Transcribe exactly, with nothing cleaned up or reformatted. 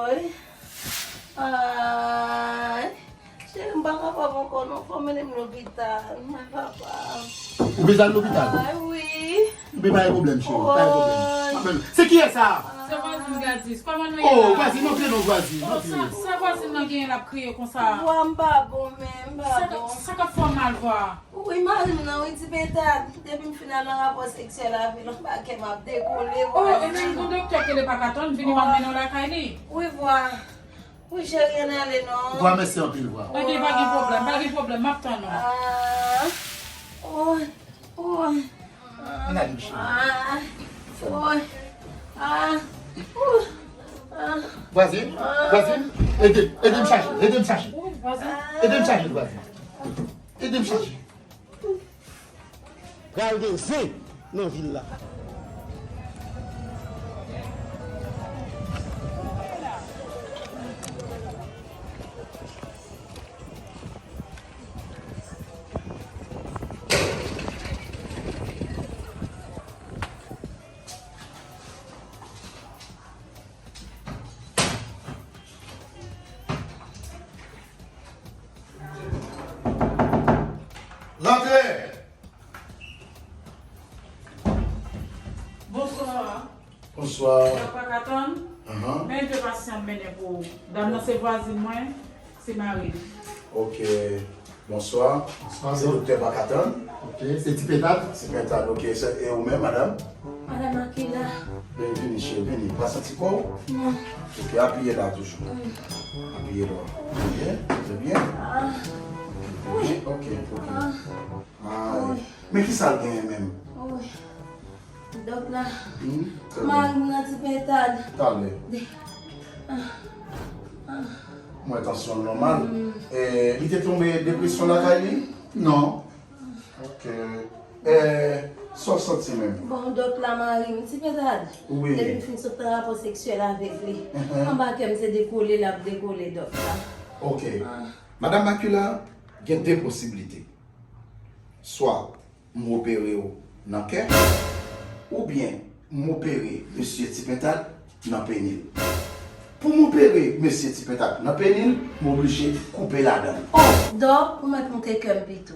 Ay. Ay. Cheri, m pa kapab ankò non, fò w mennen m lopital. Mwen papa. Ou bezwen al lopital? Ay, wi. Men pa gen pwoblèm, cheri, pa gen pwoblèm. Woy. Pa gen pwoblèm. Se kiyès sa? Se vwazin Gladys. Kòman nou ye la? Oh, vwazin, antre non, vwazin, antre. Sa, sa vwazin nan genyen l ap kriye konsa? Vwa m pa bon, men m pa bon. Sa k ap fè w mal vwa? Wi, mari m nan, wi, ti Petad. Depi m fin al nan rapò seksyèl avè l, anba kè m ap dekole, vwazin. Oh, e men gon doktè k rele Pakaton, vini m ap mennen w lakay li. Wi, vwa. Wi, cheri, ann ale non. Vwa, mèsi anpil, vwa. Ebyen, pa gen pwoblèm, pa gen pwoblèm, m ap tann ou. Ah. Woy, woy. Ann ale, cheri. Ah. Woy. Ah. Ouh. Ah. Vwazin, vwazin, ede, ede m chaje, ede m chaje. Ede m chaje, vwazin. Ede m chaje. Pral gen zen nan vil la. Rantre! Bonswa. Bonswa. Dòk Pakaton? Ahan. Men de pasyan m mennen pou ou. Dam nan se vwazin mwen, se mari l. Ok. Bonswa. Bonswa, se doktè Pakaton. Ok. Se Ti Pentad? Ti Pentad, ok. Se, e ou menm, madanm? Madanm Akila. Vini, cheri, vini. Pa santi kò w? Non. Ok, apiye la toujou. Mm. Apiye la. Byen, trè byen. Ah. Byen, ok, ok. Ah. Ay. Wi. Men ki sa l genyen menm? Wi. Dòk la. Hmm? Mari m nan Ti Pentad. Talè. De- ah, ah. Mwen tansyon l nòmal. Hmm. E, li te tonbe depresyon lakay li? Non. Ok. E, sa w santi menm? Bon, dòk la, mari m, Ti Pentad. Wi. Depi m fin sot nan rapò seksyèl avèk li. Mhm. Anba kè m se dekole l ap dekole, dòk la. Ok. Ah. Madanm Akila, gen de posiblite. Swa m opere w nan kè, oubyen m opere mesye Ti Pentad nan peni l. Pou m opere mesye Ti Pentad nan peni l, m oblije koupe ladan l. Oh, dòk, ou mèt moute kè m pito.